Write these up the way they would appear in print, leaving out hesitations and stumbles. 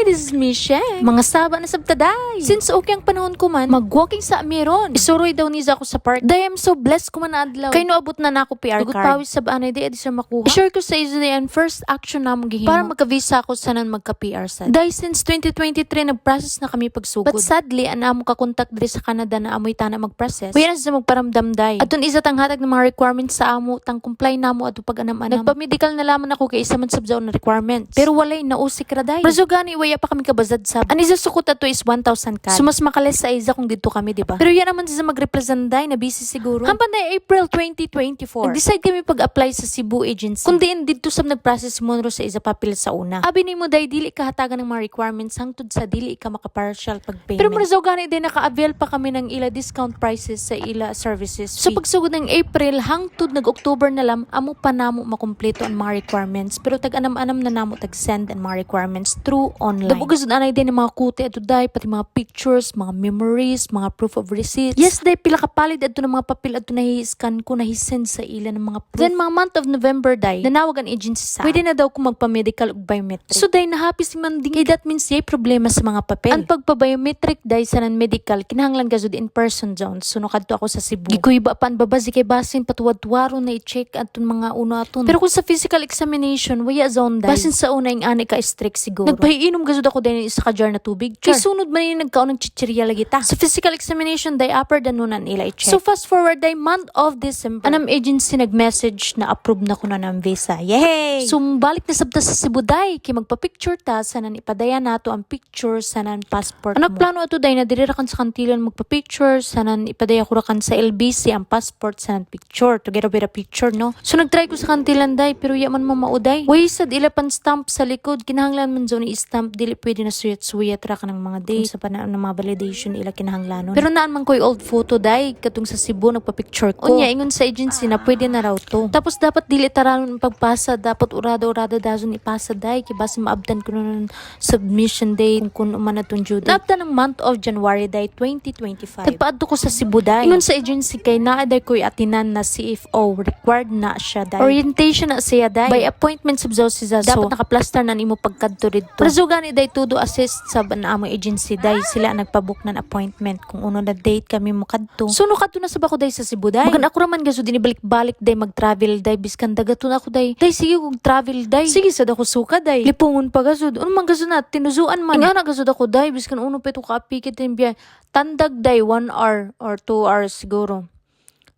Hi, this is Michelle. Mga saba na sabtaday. Since okay ang panahon ko man, mag-walking sa amiron. Isuroy daw niya ako sa park. Day, I'm so blessed ko man na adlaw. Kay noabot na nako PR card. Pawis sa anay day adi sa makuha. I-share ko sa iyo ang first action na mong gihimo para magka-visa ako sa nan magka-PR sad. Day, since 2023 nag-process na kami pagsugod. But sadly, an amo ka-contact diri sa Canada na amoy tana mag-process. Wala na siya magparamdam day. Aton isa tang hatag ng mga requirements sa amo, tang comply namo ato pag anam-anam. Nagpa-medical na laman ako kay isa man sab na requirements. Pero walay nausik ra day. Pero gani waya pa kami kabazad sab. Ani sa sukot ato is 1,000 CAD. So mas makales sa isa kung dito kami, di ba? Pero yan naman siya mag-represent day na busy siguro. Hampan na April 2024. Nag-decide kami pag-apply sa Cebu agency. Kung diin didto sab nag-process si Monroe sa isa papel sa una. Abi nimo day, dili ka hatagan ng mga requirements hangtod sa dili ka maka-partial pag-payment. Pero mura gani day, naka-avail pa kami ng ila discount prices sa ila services fee. So pagsugod ng April hangtod nag-October na lam amo pa namo makumpleto ang mga requirements, pero tag anam-anam na namo tag send ang mga requirements through online. Damo gud anay din ng mga kuti ato day, pati mga pictures, mga memories, mga proof of receipts. Yes day, pila ka palid adto ng mga papel adto na scan ko na send sa ila ng mga proof. Then mga month of November day, nanawag ang agency sa pwede na daw ko magpa-medical ug biometric. So day, na-happy si Manding kay that means yay problema sa mga papel. Ang pagpa-biometric day sa nan medical kinahanglan gazud in person zone. So nokadto ako sa Cebu. Gikuy ba pa ang babazi kay basin patuwad-tuwaro na i-check aton mga uno aton. Pero kung sa physical examination waya zone day. Basin sa una ing ani ka strict siguro. Nagpahiinom gazud ako din isa ka jar na tubig. Kay sunod man yung nagkaon ng chichirya lagi ta. Sa physical examination day, upper than nunan ila i-check. So fast forward day, month of December. Anam agency nag-message na approve na ko na ng visa. Yay! So balik na sabta sa Cebu day kay magpa-picture ta sa nan ipadaya nato ang picture sa nan passport mo. Ang plano ato day na diri ra kan sa Cantilan magpa-picture sa nan ipadaya ko ra kan sa LBC ang passport sa nan picture together with a picture, no. So nagtry ko sa Cantilan day, pero ya man mo mauday. Way sad ila pan stamp sa likod, kinahanglan man zone i-stamp, dili pwede na suyat-suyat ra ka ng mga date sa panahon ng mga validation ila kinahanglanon. Pero naan man ko'y old photo day katong sa Cebu nagpa-picture ko. Unya ingon sa agency na pwede na raw to. Tapos dapat dili taranon ang pagpasa, dapat urada-urada dazon ipasa day kay basi maabdan ko nun submission date kung man atong due date. Naabdan ng month of January day 2025. Nagpaadto ko sa Cebu day. Ingon sa agency kay naa day ko'y atinan na CFO, required na siya day. Orientation na siya day. By appointment sab si Zaso. Dapat nakaplastar na nimo pagkadto didto. Pero gani day, todo assist sa na among agency day, sila ang nagpabook ng appointment kung uno na date kami mo kadto. So no kadto na sab ako day sa Cebu day. Magan ako raman gaso dinibalik-balik day mag-travel day biskan dagaton ako day. Day, sige kog travel day. Sige sad ako suka day. Lipungon pa gasud. Uno man gasud na tinuzuan man. Ingana gasud ako day biskan uno pa ito kaapikit din biya. Tandag day 1 hour or 2 hours siguro.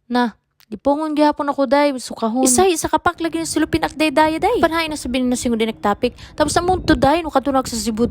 Na, lipungon gihapon ako day, sukahon. Isa isa kapak lagi na silupin ak day daya day. Panhain na sabihin na singo din nagtopic. Tapos among to day no kadunag sa Cebu.